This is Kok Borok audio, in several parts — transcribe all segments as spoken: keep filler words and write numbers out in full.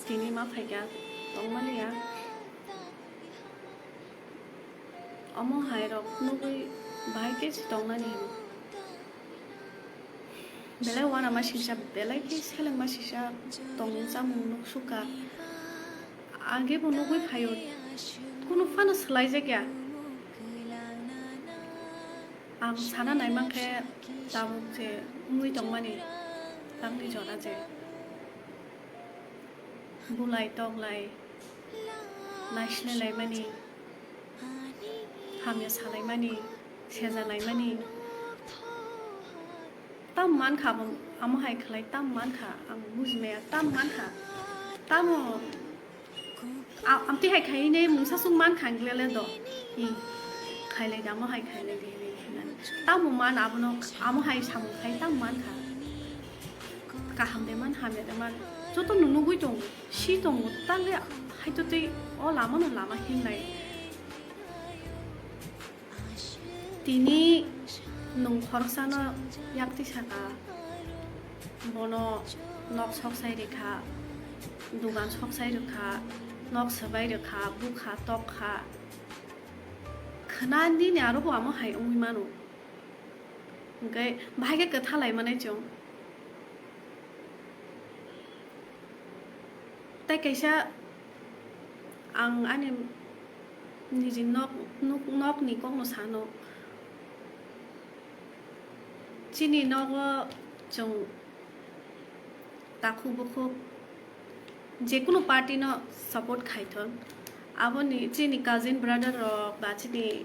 Tini ma phaikha tongmani ya. Omo hai rok nugwi bahai khe se tongnani hino. Belai uanama sisa, belai khe selengma sisa tongmung chamung nuk sukha. Age bo nugwi phaio, kunu phano swlaijak ya. Ang sana naimankhe tabuk je wngwi tongmani tamni jora je bulai toklai naisle laimani, hamya salaimani, seja laimani. Tam mankha abo, amo hai khlai tam mankha, ang bujimaya tam mankha. Tamo a-, amtwi hai khaine mungsa sung mankha ang glele do. I khailai da, amo hai khailai di hinwi hinani. Tamo man abono, amo hai samung khai tam mankha. Kaham de man, hamya de man. Joto no nugwi tongo, si tongo, tangwi haitotwi o lama no lama hinlai. Tini nwng khoroksano yaktwi saka, bono nok soksai rikha, dugan soksai rikha, nok swbai rikha, bukha, tokkha. Khna nini aro bo amo hai wngwi mano. Hwnkhe bahai khe kwtha lai manai chwng. Tei kaisa ang ani niji nok, nuk, nokni kokno sano. Chini nogo chwng takhuk bukhuk jekunu party no support khaithon, aboni chini cousin brother rok ba chini,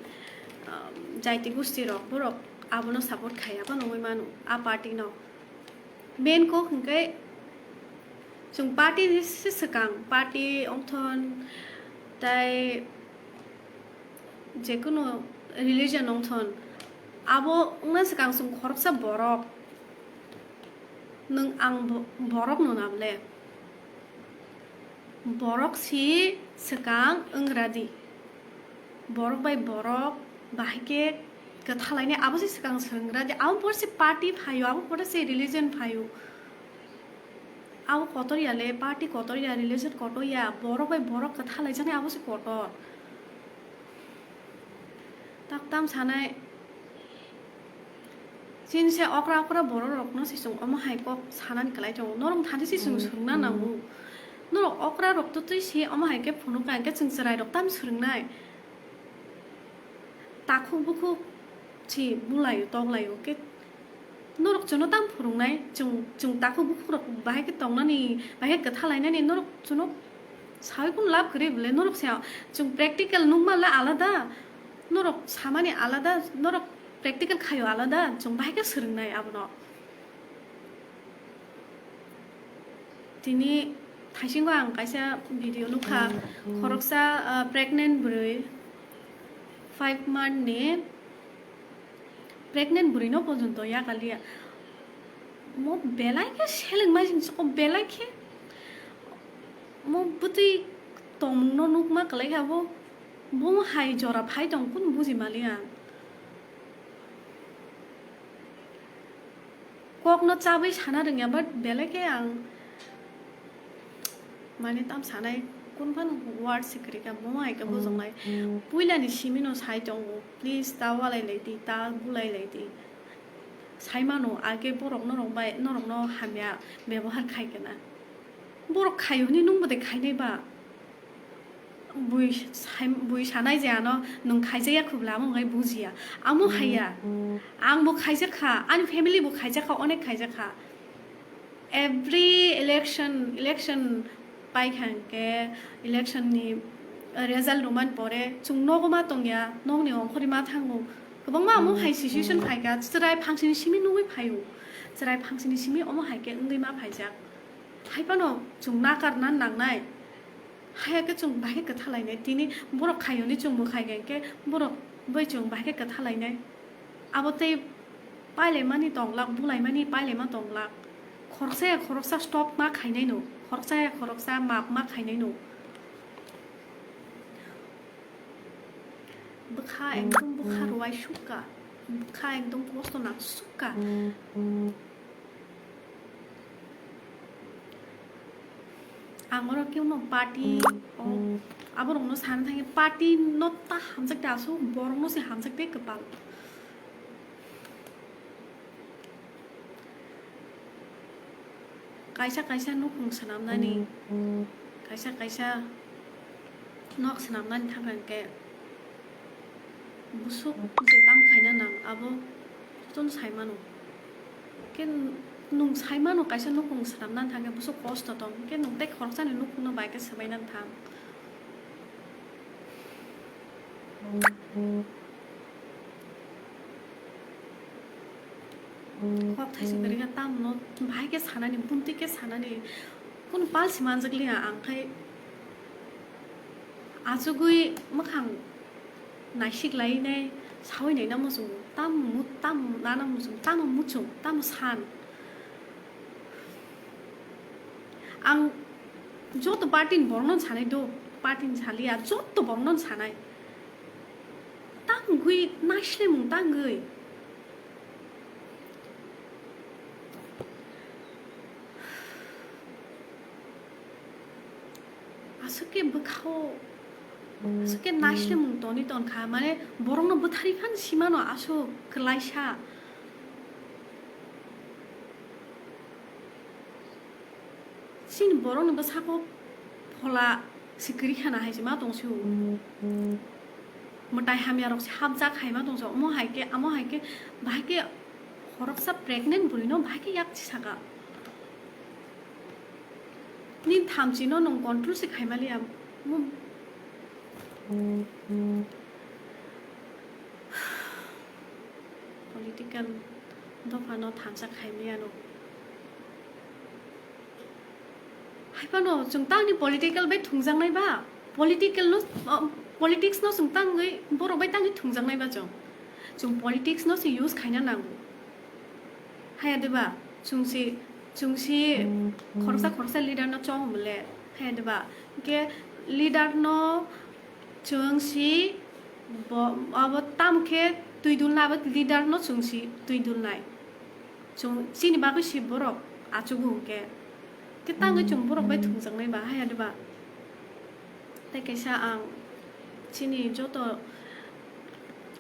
um, jaiti gusti rok, borok abono support khai, abo nungwi mano a party no. Main kok hwnkhe chwng party ni se swkang, party wngthon tei jekunu religion wngthon, abo wngna swkang chwng khoroksa borok. Nwng ang bo-, borok no nable? Borok si swkang wngra di. Borok bai borok bahai khe kwtha lainai, abo se swkang swrwngra di. Abo pore se party phaio, abo pore se religion phaio. Abo kotor ya le, party kotor ya, religion kotor ya, borok bai borok kwtha laijaknai, abo se kotor. Tak tam sanai, chini se okra okra borok rok no se chwng omo hai kok sanani kwlai tongo. Norok thani se chwng swrwngna nango. Norok okra rok to twi se omo hai khe phunuk ka, hwnkhe chwng chwrai rok tam swrwngnai. Takhuk bukhuk si bulaio toklaio khe norok chwngno tam phwrwngnai, chwng, chwng takhuk bukhuk rok bahai khe tongnani, bahai khe kwtha lainani, norok chwngno saui kunu lab kwrwi bwle, norok se chwng practical nukma le alada, norok samani alada, norok practical khaio alada, chwng bahai khe swrwngnai abono. Tini thaisingo ang kaisa video nukha, khoroksa, ah, pregnant bwrwi, five month ni pregnant bwrwi no porjonto yakaliya. Mo belai khe seleng mai sing soko, belai khe mo bwtwi tongmung no nukma kwlai kha bo, bo hai jora phai tong kunu buji mali ang. Kokno chabwi sana rwngya, but belai khe ang, mane, tam sanai, kun phano word se kwrwi kha, bo hai khe bujoknai. Puilani simi no sai tongo, please, ta walai lai di, ta bulai lai di. Sai mano, age borok norok bai, norokno hamya bebohar khai khe na. Borok khai hwnwi nwng bo de khainai ba? Bui sai-, bui sanai je ano nwng khaijak ya khubla, amo wngkha bujiya. Amo haiya. Ang bo khaijak kha, ani family bo khaijak kha, onek khaijak kha. Every election, election pai kha hwnkhe, election ni result rwmani pore chwng nogo ma tongya, nokni ongkhorwi ma thango. Kwbangma amo hai situation phaikha, chwrai phangsini simi nugwi phaio. Chwrai phangsini simi omo hai khe wngwi ma phaijak. Hai phano chwng nakarna nangnai. Haiya khe chwng bahai khe kwtha lainai. Tini borok khaiyoni chwng bo khai khe, borok bai chwng bahai khe kwtha lainai. Abo tei pailaimani tonglak, bulaimani pailaima tonglak. Khoroksa ya khoroksa stop ma khainai no, khoroksa ya khoroksa map ma khainai no. Bwkha ekdom bwkha rwai sukha, bwkha ekdom kosto nang sukha. Ang oro kebo no party o, aborok no sana thangwi party no ta hamjak de aswk, borok no se hamjak de kwpal. Kaisa kaisa nukhung swnamnani, kaisa kaisa nok swnamnani thangkha hwnkhe busuk je tam khaina nang abo jotono sai mano. Khe nwng sai mano kaisa nukhung swnamnani thangkhe busuk kosto tong, khe nwng tei khoroksani nukhungno bai khe swbainani thang. Kok thaisa kwrwi kha, tamno bahai khe sanani, buntwi khe sanani, kunu pal se manjak liya ang khai achugwi mwkhang naisik lainai sawi naina muchungo, tamo mu-, tamo nana muchung, tamo muchung, tamo san. Ang joto party ni borokno sanai do, party ni saliya, joto borokno sanai. Tangwi naislemung tangwi. Aswk khe bwkhao, aswk khe naislemung toni tonkha, mane borokno bwtharwi phano simano aswk kwlaisa. Chini borokni bwsako phola se kwrwi khana hai se ma tong se o. Mwtai hamya rok se hapjak hai ma tong se. Omo hai khe, amo hai khe, bahai khe khoroksa pregnant bwrwi no bahai khe yak saka. Nini thamchi no nwng control se khai maliya. Mo-, political dopha no thansa khai maya no. Hai phano chwng tangni political bai thwngjaknai ba, political no, uh, politics no chwng tangwi borok bai tangwi thwngjaknai ba chwng. Chwng politics no se use khaina nango. Haya de ba, chwng si, chwng si khoroksa khoroksa leader no chong mole. Haya de ba, ke leader no chwng si bo, abo tam khe twi dulna, abo leader no chwng si twi dulnai. Chwng chini bagwi si borok achugo hwnkhe. Khe tangwi chwng borok bai thwngjaknai ba, haya de ba. Tei kaisa ang chini joto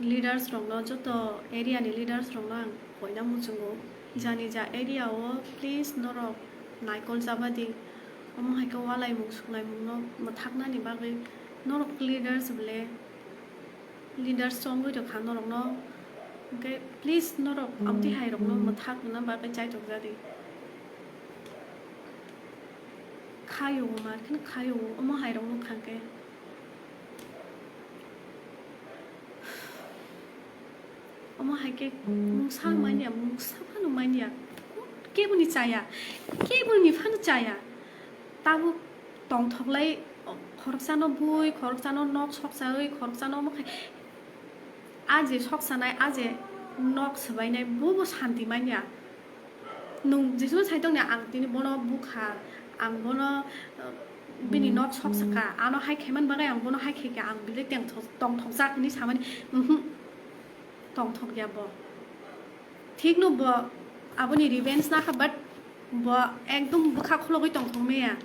leaders rokno, joto area ni leaders rokno ang koina muchungo. Jani ja area o please norok naikol jabadi. Omo hai khe walaimung suknaimung no mwthaknani bagwi norok leaders bole, leaders chongwi rwkha norokno. Hwnkhe please norok amtwi hai rokno mwthak rwna bagwi chaitok jadi. Khayo, mar kheno khayo, omo hai rok nukha khe. Omo hai khe mungsa manya, mungsa phano manya. Keboni chaya, keboni phano chaya. Tabuk tongthoklai, khoroksano bui, khoroksano nok soksawi, khoroksano omo khai. A je soksanai, a je nok swbainai, bobo santi manya. Nwng jeswk sai tongni ang tini bono bukha, ang bono, uh, bini nok sok saka, ano hai khaimani bagwi ang bono hai khaikha, ang belai tengthok-, tongthokjak hinwi samani, mhm, tongthokya bo. Thikno bo aboni revenge nakha, but bo ekdom bwkha khulogwi tongthok maya.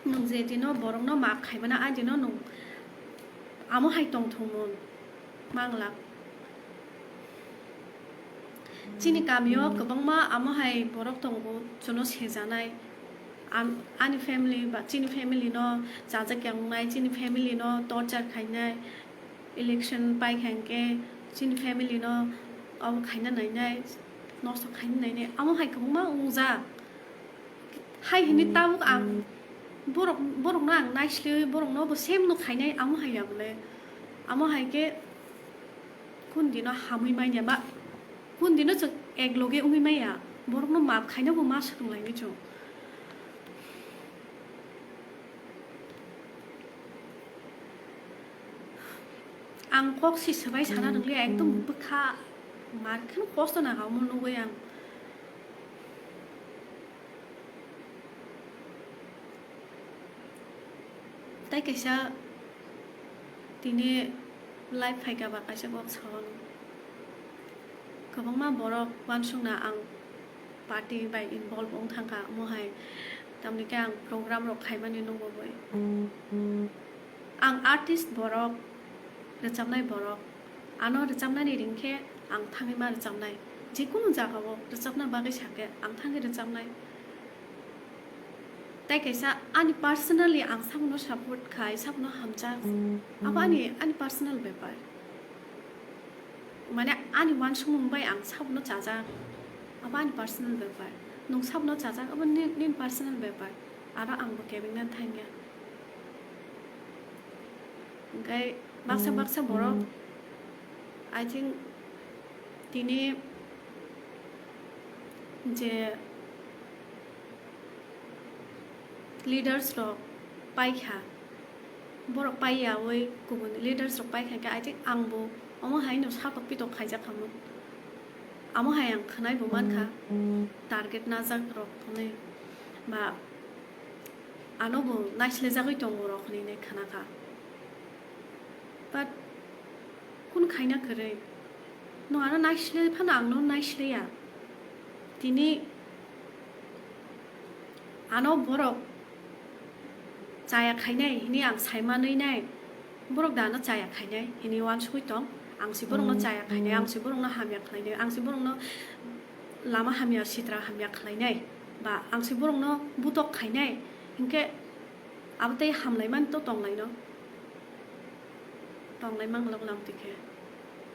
Nwng je dino borokno maaf khaimana, a dino nwng amo hai tongthokmung manglak. Chini kamio kwbangma amo hai borok tongo, chwngno sejanai. Am-, ani family ba chini family no chajak ya wngnai, chini family no torture khainai, election pai kha hinkhe chini family no obo khaina nainai, nosto khaina nainai, amo hai kwbangma wngjak. Hai hwnwi tabuk ang borok, borokno ang naislewi borokno bo same no khainai, amo hai ya bole. Amo hai khe kun dino hamwi manya ba, kun dino chwng ek loge wngwi manya, borokno maaf khaina bo ma swrwnglainai chwng. Ang kok si swbai sana rwngli, ekdom bwkha mar kheno kosto nang omo nugwi ang. Tai kaisa tini live phaikha ba kaisa kok sao. Kwbangma borok uansukna ang party bai involve wng thangkha, omo hai Tamni khe ang program rok khaimani nukgo boi. Ang artist borok, rwchapnai borok. Ano rwchapnani ring khe ang thangwi ma rwchapnai. Jekunu jagao rwchapna bagwi sakhe ang thangwi rwchapnai. Tai kaisa ani personally ang sabono support khai, sabono hamjak. Abo ani, ani personal bepar. Mane ani uansukmung bai ang sabono chajak. Abo ani personal bepar. Nwng sabono chajak, abo ni, nini personal bepar. Aro ang bo kebengna thangya. Hwnkhe baksa baksa borok, I think, tini je leaders rok paikha, borok paiyawi kubun leaders rok paikha khe, I think, ang bo omo hai no satok pitok khaijak khamung. Amo hai ang khwnai bo mankha, target najak rok hwnwi ba ano bo naislejagwi tongo rok hwnwi nai khwnakha. But kun khaina kwrwi? Nwng ano naisle phano ang no naisleya. Tini ano borok chaya khainai hwnwi ang saimanwi nai, borok da ano chaya khainai hwnwi uansugwi tong. Ang se borokno chaya khainai, ang se borokno hamya khlainai, ang se borokno lama hamya, sitra hamya khlainai, ba ang se borokno butok khainai, hinkhe abo tei hamlaimani to tonglaino. Tonglai manglak lam twi khe.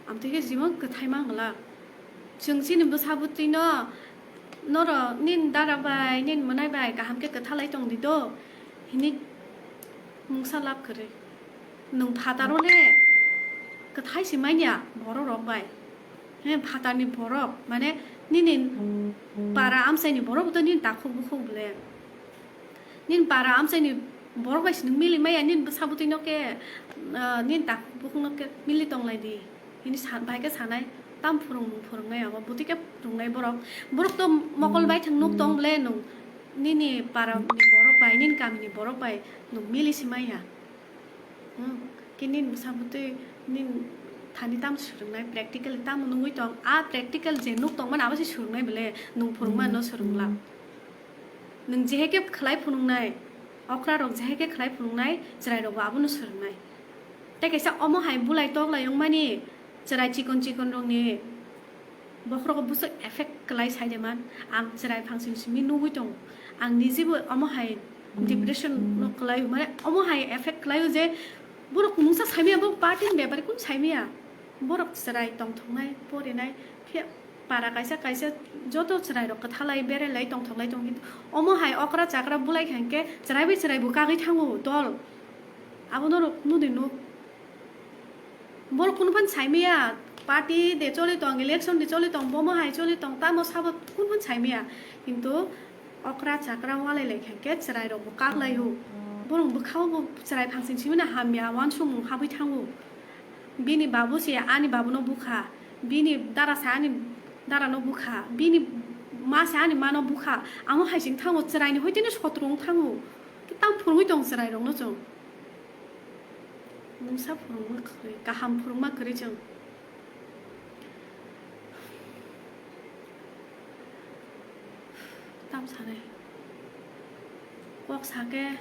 Amtwi khe jibon kwthai manglak. Chwng chini bwsa bwtwi no, noro nini dara bai, nini mwnai bai kaham khe kwthalai tong di do. Hini mungsa lab kwrwi. Nwng phataro le kwthai se manya borok rok bai. He phatarni borok, mane nini para amchaini borok to nini takhuk bukhuk bole. Nini para amchaini borok bai se nwng mili maya, nini bwsa bwtwi no khe, ah, nini takhuk bukhuk no khe mili tonglai di. Hini sa-, bahai khe sanai, tam phwrwng nwng phwrwngnai abo, bwtwi khe phwrwngnai borok. Borok to mokol bai thwng nuk tong bole nwng nini para ni borok bai, nini kami ni borok bai nwng mili se maya. Hmm, khe nini bwsa bwtwi nini thani tamo swrwngnai, practical tamo nugwi tong, a practical je nuk tongmani abo se swrwngnai bole, nwng phwrwngmano swrwngla. Nwng jehe khe khlai phunuknai, okra rok jehe khe khlai phunuknai, chwrai rokbo abono swrwngnai. Tei kaisa omo hai bulai toklai wngmani, chwrai chikon chikon rokni bokhorogo bwswk effect kwlai sai de man. Ang chwrai phangsing simi nugwi tongo. Ang nijebo omo hai depression no kwlai, mane omo hai effect kwlai o je borok mungsa saimaya, bo party ni bepari kun saimaya. Borok chwrai tongthoknai, porinai, phiya para kaisa kaisa joto chwrai rok kwthalai, berelai, tongthoklai tong, kintu omo hai okra chakra bulai kha hinkhe chwrai bai chwrai bo kagwi thango dol. Abo norok nudi nuk. Borok kunu phan saimaya, party de choli tong, election de choli tong, bomo hai choli tong, tamo sabo kunu phan saimaya. Kintu okra chakra walai lai kha khe chwrai rok bo kak lai o. Borok bwkhao bo chwrai phangsing simi na hamya, uansukmung habwi thango. Bini babu se ani babu no bukha, bini dara se ani dara no bukha, bini ma se ani ma no bukha. Amo hai sing thango chwrai ni hoiteni sotro wng thango. Tam phwrwngwi tong chwrai rok no chwng. Mungsa phwrwngma kwrwi, kaham phwrwngma kwrwi chwng. Tam sanai. Kok sake,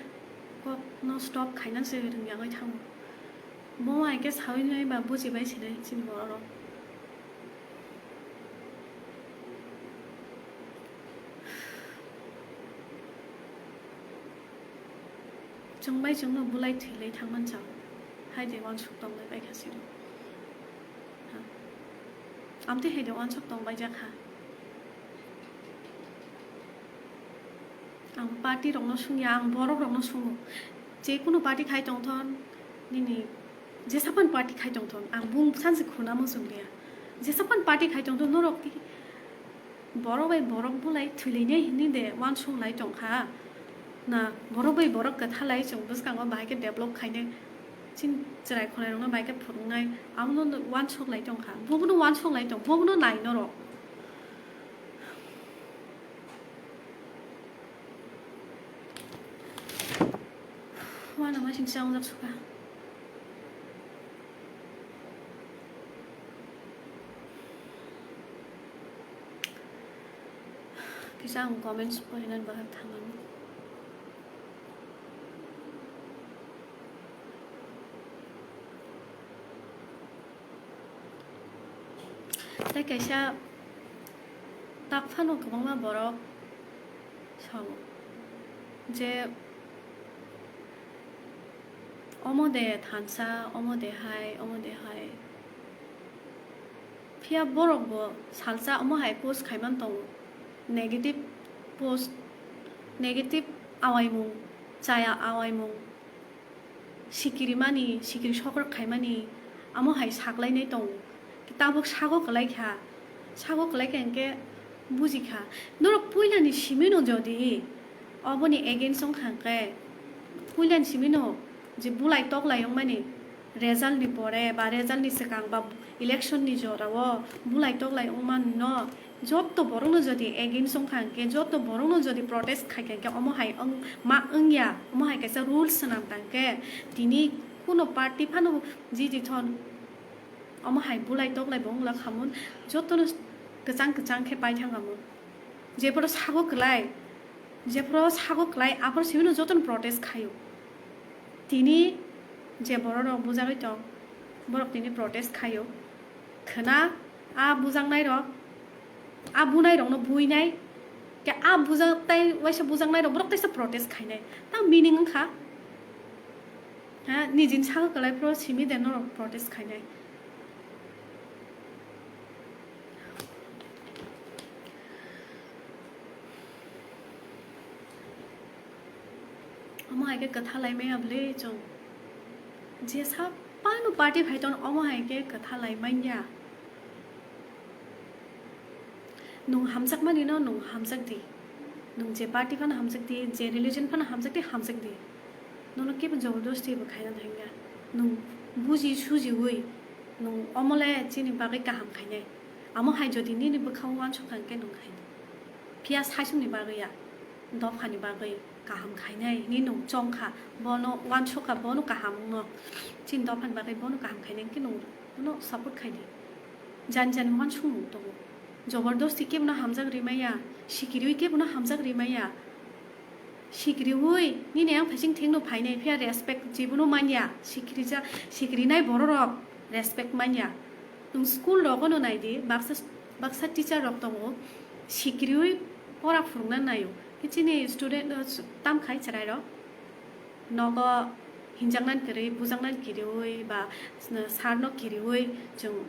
kok no stop khaina se rwngyagwi thango. Bo hai khe sawi nai ba bujibai sinai chini borok rok. Chwng bai chwngno bulai thwilai thangman chao. Hai de uansuk tonglai bai kha siro. Ha. Amtwi hai de uansuk tong bai jakha. Ang party rokno sungya, ang borok rokno sungo. Je kunu party khai tongthon, nini jesapan party khai tongthon, ang bung sansi khuna muchung liya. Jesapan party khai tongthon, norok ki borok bai borok bulai thwilainai hinwi de uansuk lai tongkha. Na borok bai borok kwthalai chwng bwskango bahai khe develop khainai. Chini chwrai khwnairokno bahai khe phwrwngnai, abono uansuk lai tongkha. Bobono uansuk lai tong, bobono nai norok. Uanamasingcha wngjak sukha. Kisa ang comments porinani bahai thangmani. Kaisa tak phano kwbangma borok sao je omo de thansa, omo de hai, omo de hai. Phiya borok bo salsa omo hai post khaiman tongo. Negative post, negative awaimung, chaya awaimung. Sikiri mani, sikiri sokrok khaimani, amo hai saklainai tongo. Tabuk sago kwlai kha, sago kwlai kha hinkhe buji kha. Norok puilani simino jodi oboni against wng kha hinkhe, puilani simino je bulai toklai wngmani result ni pore ba result ni swkang ba election ni jora o bulai toklai wngmano, Jotto borokno jodi against wngkha hinkhe, jotto borokno jodi protest khaikha hinkhe, omo hai wng-, ma wngya, omo hai kaisa rules swnam tangkhe, tini kuno party phano jiji thon, omo hai bulai toklai bo wngla khamon, jottono kwchang kwchang khe paithang khamon. Jephuru sago kwlai, jephuru sago kwlai, aphuru simino jottono protest khaio. Tini je bororok bujagwi tong, borok tini protest khaio. Khwna a bujaknairok, a bunairokno buinai, khe a bujak tai waisa bujaknairok borok taisa protest khainai. Ta meaning wngkha? Ha, nijini sago kwlai phuru simi de norok protest khainai. Omo hai khe kwtha lai manya bwle chwng. Jesa phano party phai ton omo hai khe kwtha lai manya. Nwng hamjakmani no nwng hamjak di. Nwng je party phano hamjak di, je religion phano hamjak di, hamjak di. Nono kebo jobordosti bo khaina thangya. Nwng buji sujiwi nwng omo le chini bagwi kaham khainai. Amo hai jodi nini bwkhao uansukha hwnkhe nwng khainai. Phiya saichungni bagwi ya, dophani bagwi kaham khainai hinwi nwng chongkha, bono uansukha, bono kaham wngno, chini dophani bagwi bono kaham khainai hwnkhe nwng bono support khaidi. Jani jani uansukmung tongo. Jobordosti kebono hamjak rimaya, sikiriwi kebono hamjak rimaya. Sikiriwi nini yang phaising thengno phainai phiya respect jibono manya, sikirija-, sikirinai bororok respect manya. Nwng school rogono naidi, baksa, baksa teacher rok tongo, sikiriwi pora phurungna naio. Khe chini student, uh, tamkhai chwrairok nogo hinjaknani kwrwi, bujaknani kiriwi ba sir no kiriwi chwng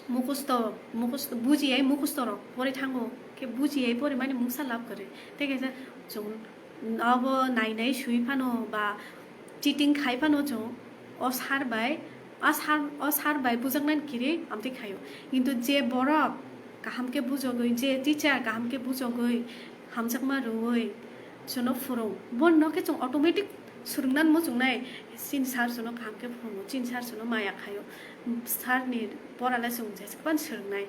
mukhusto, mukhusto, bujiyai mukhusto rok pori thango, khe bujiyai porimani mungsa lab kwrwi. Tei kaisa chwng abo nai nai sui phano ba cheating khai phano chwng o sir bai, a sir, o sir bai bujaknani kiri amtwi khaio. Kintu je borok kaham khe bujogwi, je teacher kaham khe bujogwi, hamjakma rwui chwngno phwrwng, bono khe chwng automatic swrwngna muchungnai, chini sir chwngno kaham khe phwrwngo, chini sir chwngno maya khaio, sir ni pora le chwng jeswk phano swrwngnai.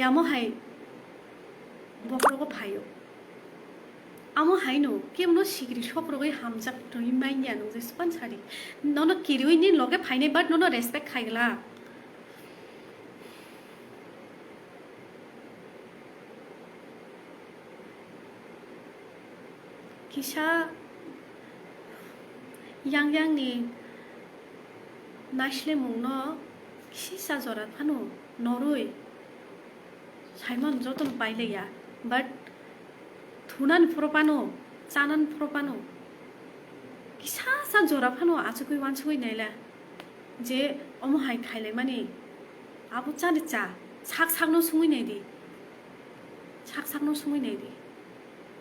Amo hai bokhorogo phaio. Amo haino kebono sikiri sokrogwi hamjak twi manya nwng je span sari. Nono kiriwi ni loge phainai but nono respect khaigwlak. Kisa yang yang ni naislemungno kisa jora phano norwi. Saimano jotono pailaiya, but thunani phoro phano, chanani phoro phano, kisa sa jora phano achugwi uansugwi naila je omo hai khailaimani abo chani cha, sak sakno sungwi naidi, sak sakno sungwi naidi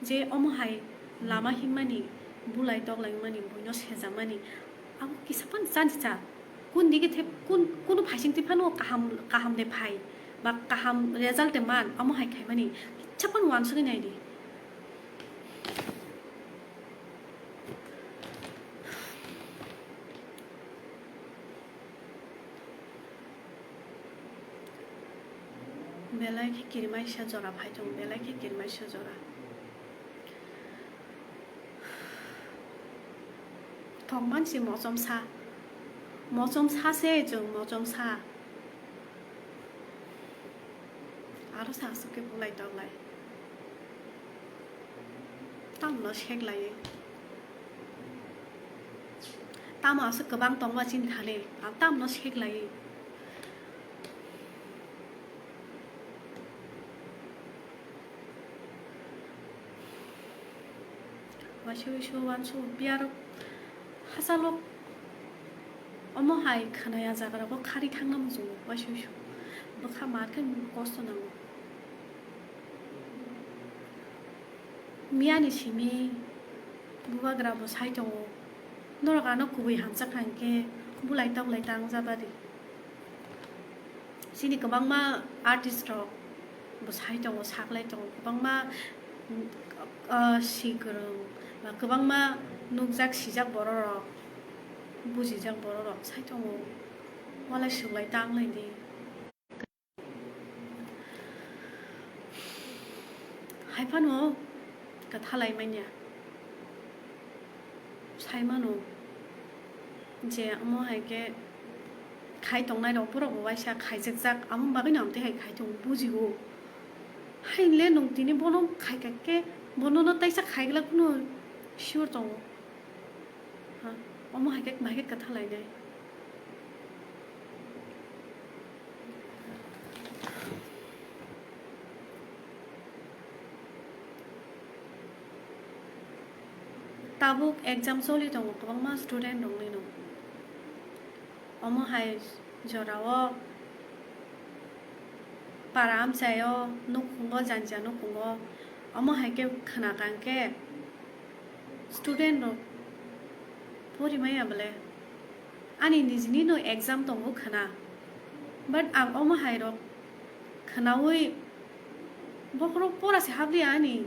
je omo hai lama himmani, bulai toklaimani, buino sejakmani abo kisa phano chani cha. Kun digi the, kun, kunu phaising twi phano kaham, kaham de phai ba kaham result de man, amo hai khaimani kisa phano uansugwi naidi. Belai khe kirimaisa jora phai tongo, belai khe kirimaisa jora. Thok mansi mochomsa, mochomsa se chwng mochomsa. Aro sa aswk khe bulai toklai. Tamno sek laiwi. Tamo aswk kwbang tongma chini thani, ang tamno sek laiwi. Waisa waisa uansuk biyarok hachalo omo hai khwnaya jagarogo khari thangna muchungo waisa waisa bwkha mar khe kosto nango. Miyani simi bubagra bo sai tongo, norok ano kubui hamjakha hinkhe bulai tablai tang jabadi. Chini kwbangma artist rok bo sai tongo, saklai tongo, kwbangma, ah, si kwrwng ba kwbangma nukjak sijak borok rok, bujijak borok rok sai tongo, walai swklai tanglai di. Hai phano kwthalai manya. Sai mano je omo hai khe khai tongnai rok borok bo waisa khaijakjak, amo bagwi no amtwi hai khai tongo bujigo. Hai le nwng tini bono khai kha khe bono no taisa khai glak phano sure tongo. Ha, omo hai khe bahai khe kwtha lainai. Tabuk exam choli tongo kwbangma student rokni no. Omo hai jorao para amchaio nukhungo, janja nukhungo, omo hai khe khwna kha hinkhe student rok pori maya bole. Ani nijini no exam tongo khwna, but ang omo hai rok khwnaui bokhorok pora se habliya ani.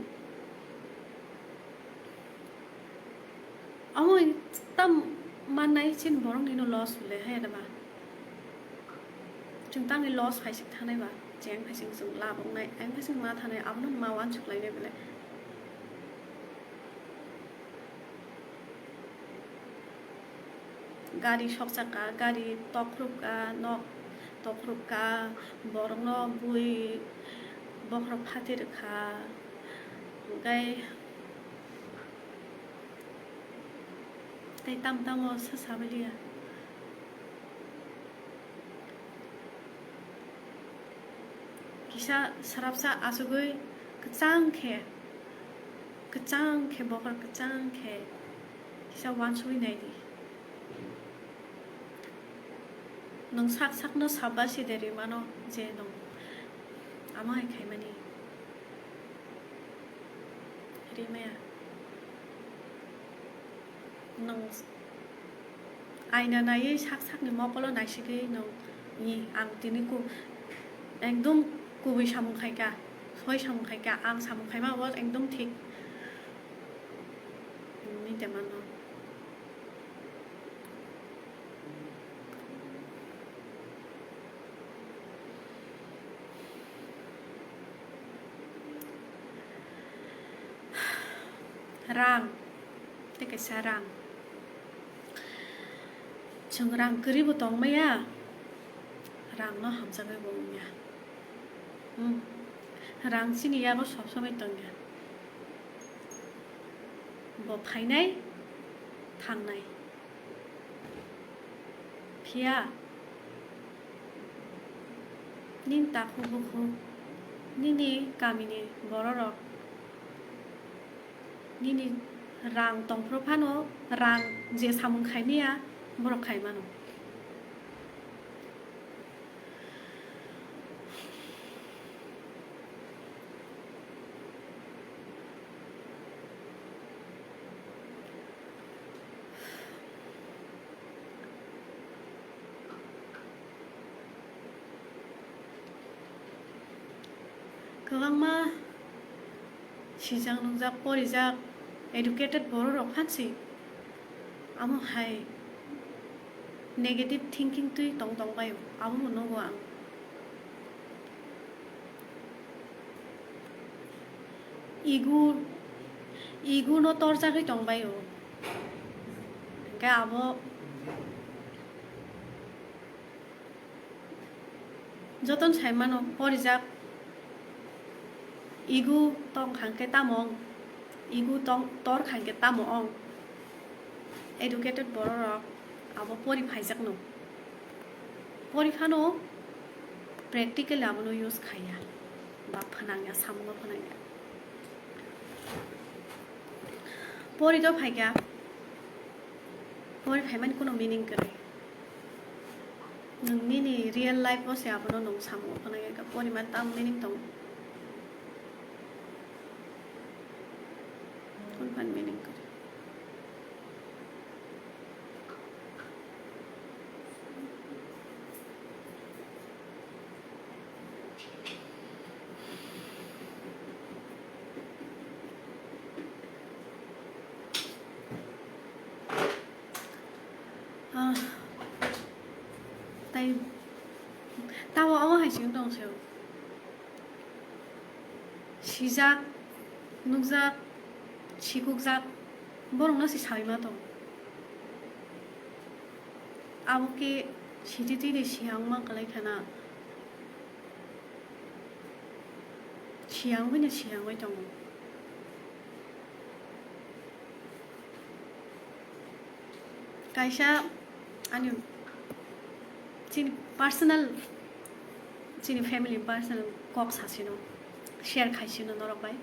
Amo tam mannai chini borok nino loss le hai da ba. Chwng tangni loss phaising thanai ba, cheng phaising chwng laboknai, ang phaising ma thanai, abono ma uansuk lainai bole. Gari sokchaka, gari tokrupka, nok tokrupka, borokno bui bokhorok phatirwkha, hwnkhe tei tamo tamo se sabaliya. Kisa srapsa achugwi kwchang khe, kwchang khe, bokhorok kwchang khe kisa uansugwi nai di. Nwng sak sakno sabasi de rimano je nwng amo hai khaimani rimaya. Nwng aina naiwi sak sakni mokolo naisigwi nwng ni ang tini ku-, ekdom kubui samung khaika, soi samung khaika, ang samung khaima bo ekdom thik. Ni de mano. Rang, tei kaisa rang. Chwng rang kwrwi bo tong maya, rang no hamjagwi bo wngya. Hmm. Rang chini yago sob somoi tongya. Bo phainai, thangnai. Phiya nini takhuk bukhuk, nini kamini bororok nini rang tongphuru phano rang je samung khaimaya borok khaimano. Kwbangma sijak nukjak, porijak, educated bororok phansi amo hai negative thinking twi tong tong baio, abobo nugo ang. Ego, ego no torjagwi tong baio. Hwnkhe abo jotono sai mano, porijak ego tong kha hwnkhe tamo wng, ego tong, tor kha hwnkhe tamo wng. Educated bororok abo pori phaijakno. Pori phano practically abono use khaiya, ba phnangya, samungo phnangya. Pori do phaikha, pori phaimani kuno meaning kwrwi. Nwng nini real life o se abono nwng samung phano ya kha, pori man tam meaning tongo. Kun phan meaning kwrwi. Ah, tai tamo omo hai sing tong se. Sijak, nukjak, sikukjak, borokno se saui ma tong. Abo khe sititwini siyang ma kwlai khana, siyang bini siyang bai tongo. Kaisa ani chini personal, chini family personal kok sasino share khaisino norok bai.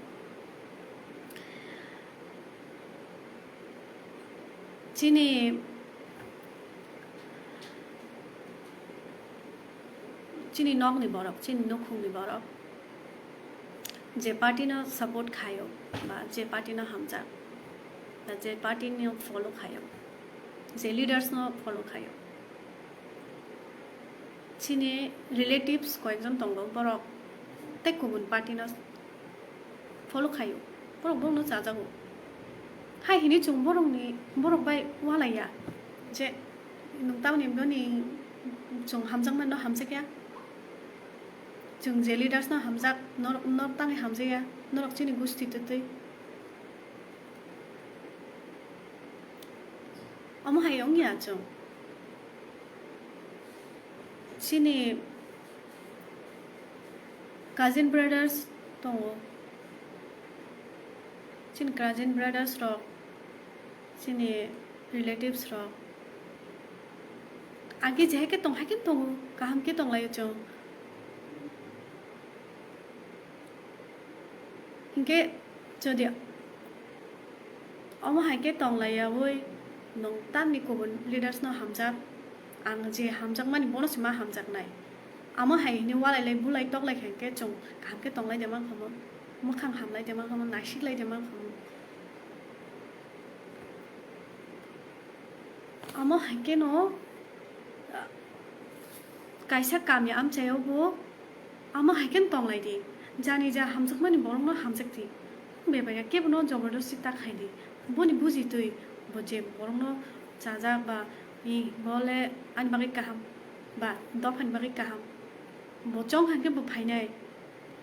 Chini, chini nokni borok, chini nukhungni borok je party no support khaio, ba je party no hamjak, ba je party no follow khaio, je leaders no follow khaio, chini relatives koyekjon tongo, borok tei kubun party no follow khaio, borok borokno chajago. Hai hini chwng borokni, borok bai walaiya je nwng tamoni boni chwng hamjakmano hamjakya. Chwng je leaders no hamjak, norok, norok tangwi hamjakya, norok chini gusti twtwi. Omo hai wngya chwng. Chini cousin brothers tongo. Chini cousin brothers rok, chini relatives rok. Agi je hai khe tong, hai khe tongo, kaham khe tonglaio chwng. Hinkhe jodi omo hai khe tonglaiyaui nwng tamni kubun leaders no hamjak, ang je hamjakmani bono se ma hamjaknai. Amo hai hwnwi walai lai bulai tok lai kha hinkhe chwng kaham khe tonglai de mankhamu, mwkhang hamlai de mankhamu, naisik lai de mankhamu. Amo hai kheno, ah, kaisa kamya amchaio bo amo hai kheno tonglai di. Jani ja hamjakmani borokno hamjak di. Bebak ya kebono jobordosti ta khai di. Boni buji twi bo je borokno chajak ba, i, bo le ani bagwi kaham ba dophani bagwi kaham. Bo chong hai khe bo phainai.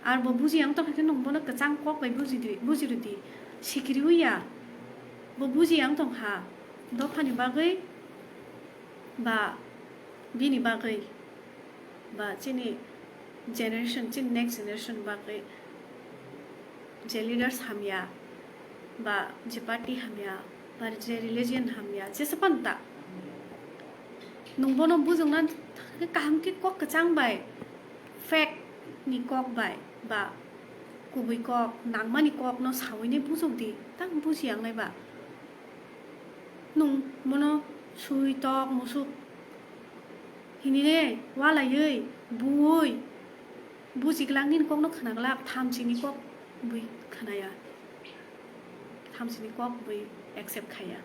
Ar bo buji yang tong khe nwng bono kwchang kok bai buji di, buji rw di. Sikiri ya. Bo buji yang tong kha. Dophani bagwi ba bini bagwi ba chini generation, chini next generation bagwi je leaders hamya ba je party hamya ba je religion hamya, jesa phano ta. Nwng bono bujokna kaham khe kok kwchang bai, fact ni kok bai ba kubui kok, nangmani kok no saui nai bujok di, tang buji yang nai ba. Nwng bono sui tok musuk hinine walaiwi, buui, buji glak nini kokno khna glak, thamchi ni kok bui khnaya, thamchi ni kok bui accept khaya.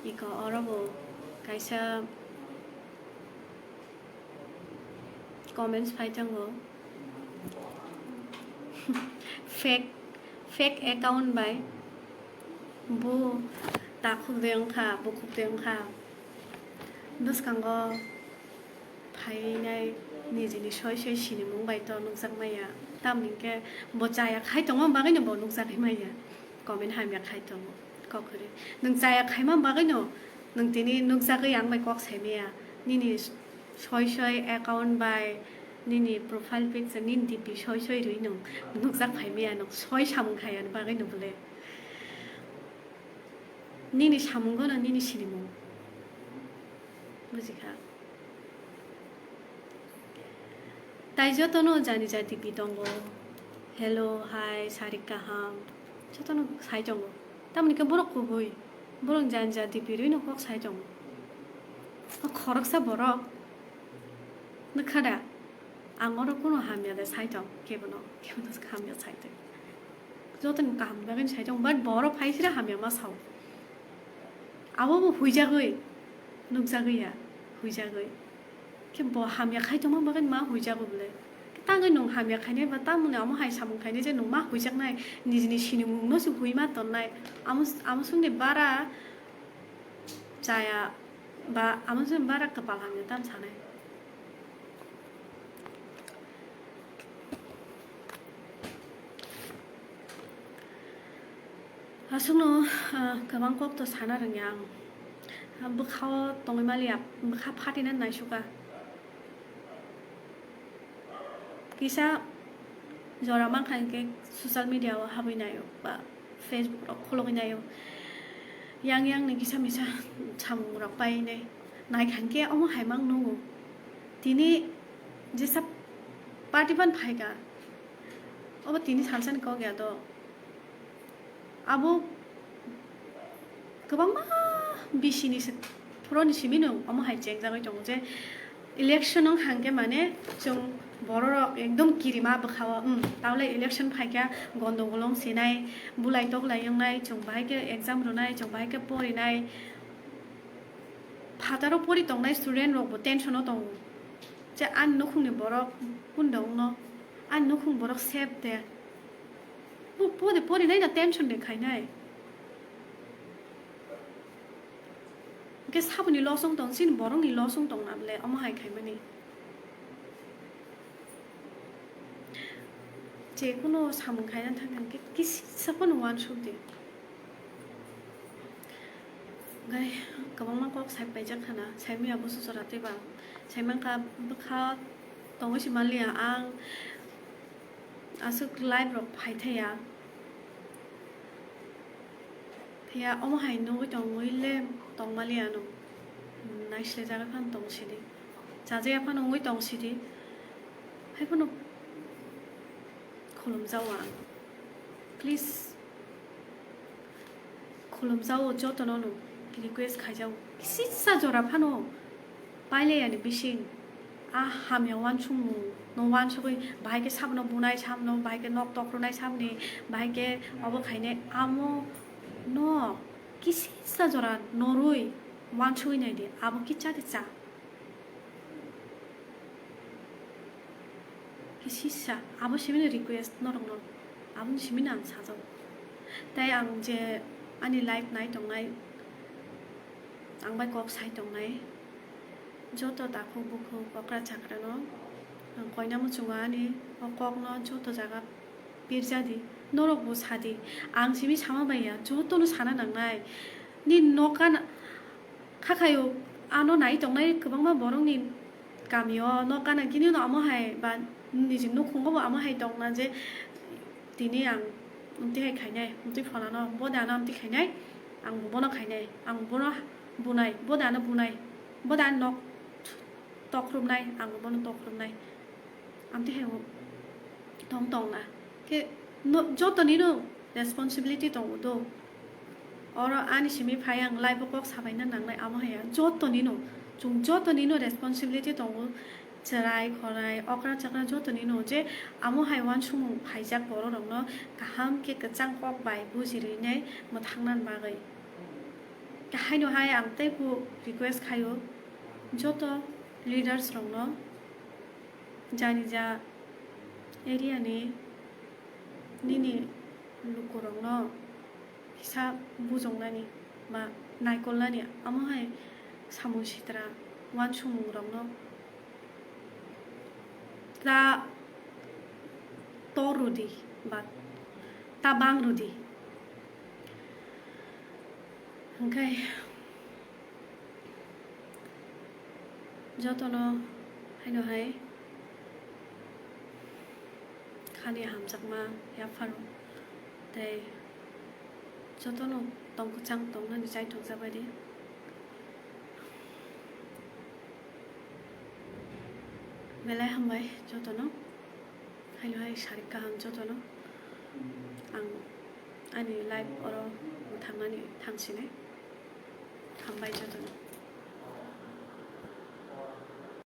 Iko oro bo kaisa comments phai tongo. Fake, fake account bai bo takhuk de wngkha, bukhuk de wngkha. Bwskango phainai nijini soi soi sinimung bai to nukjak maya. Tamni hwnkhe bo chaya khai tongma bagwino bo nukjagwi maya. Comment hamya khai tongo. Kok kwrwi. Nwng chaya khaima bagwino nwng tini nukjagwi ang bai kok saimaya. Nini soi soi account bai, nini profile picture, nini D P soi soi rwi nwng nukjak phaimaya, nwng soi samung khayani bagwino bole. Nini samungo no nini sinimung. Bujikha? Tai jotono jani jati pi tongo. Hello, hi, sarik kaham. Jotono sai tongo. Tamoni khe borok kubui. Borok jani jati pirwi no kok sai tongo. O khoroksa borok. Nukha da? Ang oro kuno hamya de sai tong. Kebono, kebono hamya sai tong. Jotono kaham bagwi sai tong. But borok phaisira hamya ma sao. Abo bo huijagwi. Nukjagwi ya. Huijagwi. Khe bo hamya khai tongma bagwi ma huijago bole. Khe tangwi nwng hamya khainai ba tamoni amo hai samung khainai je nwng ma huijaknai, nijini sinimungno se hui ma tonnai. Amo, amo songni bara chaya ba amo songni bara kwpal hamya tam sanai. Aswkno, ah, kwbang kok to sana rwngya ang. Ah, bwkhao tongwi maliya, bwkha phatina naisukha. Kisa jora mankha hinkhe social media o habwi naio ba Facebook rok khologwi naio. Yang yang ni kisa misa samung rok painai. Naikha hinkhe omo hai mang nungo. Tini jesa party ban phaikha. Obo tini salsani kok ya do. Abo kwbangma bisini se phuroni simi no omo hai chengjagwi tongo je election wng hangkhe mane chwng bororok ekdom kirima bwkhao, um, tawle election phaikha gondogol wng sinai, bulai toklai wngnai, chwng bahai khe exam rwnai, chwng bahai khe porinai, phataro pori tongnai student rokbo tension o tongo je ani nukhungni borok kunda wngno, ani nukhung borok safe de. Bo pori, porinai na tension de khainai. Hwnkhe saboni loss wng tong, chini borokni loss wng tong na bole omo hai khaimani. Je kuno samung khaina thang thang khe kisa phano uansuk di. Hwnkhe kwbangma kok sai paijak khana, saimanya busu chwra tei ba. Saimankha bwkha tongwi se manliya ang. Aswk live rok phai thaya. Phiya omo hai nugwi tongwi le tongmaliya no. Naisle jaga phano tong sidi. Chajaya phano wngwi tong sidi. Hai phano khulumjao ang. Please. Khulumjao jotono no request khaijao. Kisisa jora phano pailai ani bising. A hamya uansukmung no uansugwi bahai khe sabono bunai sabono, bahai khe nok tokrwnai saboni, bahai khe obo khainai amo no kisisa jora norwi uansugwi naidi abo kicha kicha. Kisisa, abo simini request norokno, aboni simini ang sajao. Tai ang je ani live nai tongnai, ang bai kok sai tongnai, joto takhuk bukhuk okra chakrano ang koina muchungo ani o kokno joto jaga pirjadi, norokbo sadi. Ang simi sama baiya, jotono sana nangnai. Ni nokha na, kha khayo, ano nai tongnai kwbangma borokni kamio nokha na, kini no amo hai ba niji nukhungo bo amo hai tongna je tini ang amtwi hai khainai, amtwi pholano, bo de ano amtwi khainai, ang bo bono khainai, ang bono bunai, bo de ano bunai, bo de ano nok tokrumnai, ang bo bono tokrumnai. Amtwi hai tong tongna. Khe no, jotonino responsibility tongo do. Oro ani simi phai ang live o kok sabaina nangnai amo haya. Jotonino, chwng jotonino responsibility tongo. Chwrai, khorai, okra chakra jotonino je amo hai uansukmung phaijak bororokno kaham khe kwchang kok bai bujirwinai mwthangna bagwi. Haino hai ang teibo request khaio joto leaders rokno. Jani ja area ni nini lukurokno kisa bujongnani ba naikolnani amo hai samung sitra uansukmungrokno ta tor rwdi ba ta bang rwdi. Hwnkhe jotono haino hai khani hamjakma yapharo tei jotono tong kwchang tongnani chaithokjabaidi. Belai hambai jotono. Haino hai sarik kaham jotono. Ang ani live oro mwthangnani thangsinai. Hambai jotono.